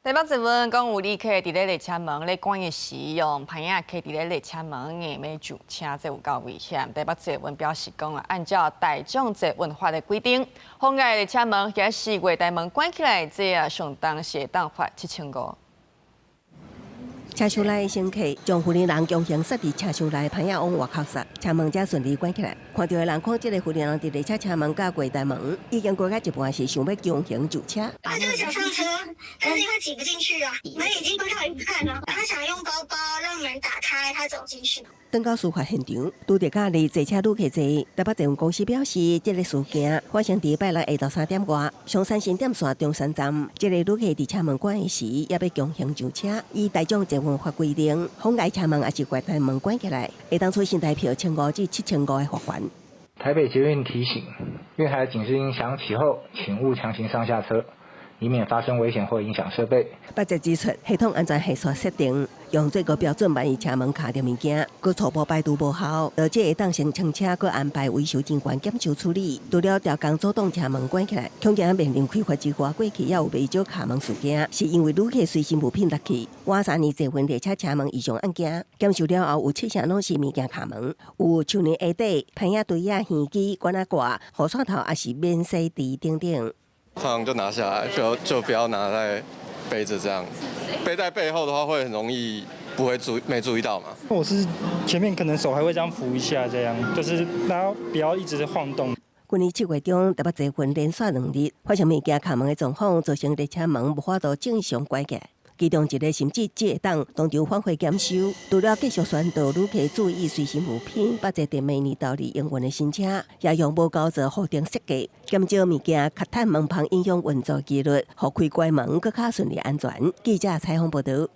台北捷運講有旅客佇咧列車門咧關的時，用棚仔徛佇咧列車門硬欲上車，這有夠危險。台北捷運表示講啊，按照大眾捷運法的規定，妨礙列車門抑是月台門關起來，這啊相當是會當罰7500。車廂內乘客將婦人強行塞佇車廂內，棚仔往外口塞，車門才順利關起來。看著的人看這个婦人佇列車車門佮月台門，已經過到一半時，想欲強行上車。他就是想上車，但是因為擠不進去啊，門已經關到一半了。他想用包包讓門打開，他走進去。轉到事發現場，拄著佮離坐車旅客濟。台北捷運公司表示，這个事件發生佇拜六下晝3點外，松山新店線中山站，這个旅客佇車門關的時，猶欲強行上車。依大眾捷運法規定，妨礙車門抑是月台門關起來，會當處新台票1500至7500的罰款。台北捷運提醒：月台警示音響起後，請勿強行上下車，以免發生危險或影響設備。北捷指出，系統安全係數設定用最高標準，萬一車門卡著物件，閣初步排除無效，而且會當先清車，閣安排維修人員檢修處理。除了調工阻擋車門關起來，恐驚面臨開罰之外，過去也有袂少卡門事件，是因為旅客隨身物品落去。倚三年捷運列車車門異常案件，檢修了後有七成攏是物件卡門，有樹林鞋底、棚仔堆仔、耳機、管仔掛、雨傘頭，抑是免洗池等等。通常就拿下來，就不要拿在背著這樣，背在背後的話會很容易不會注沒注意到嘛。我是前面可能手還會這樣扶一下，這樣就是然後不要一直晃動。去年7月中，台北捷運連續2日發生物件卡門的狀況，造成列車門無法度正常關起來。其中一个甚至只會當當場返回檢修。除了繼續宣導旅客注意隨身物品，北捷佇明年投入營運的新車，也用無膠座護頂設計，減少物件卡趁門縫影響運作機率，予開關門閣較順利安全。記者採訪報導。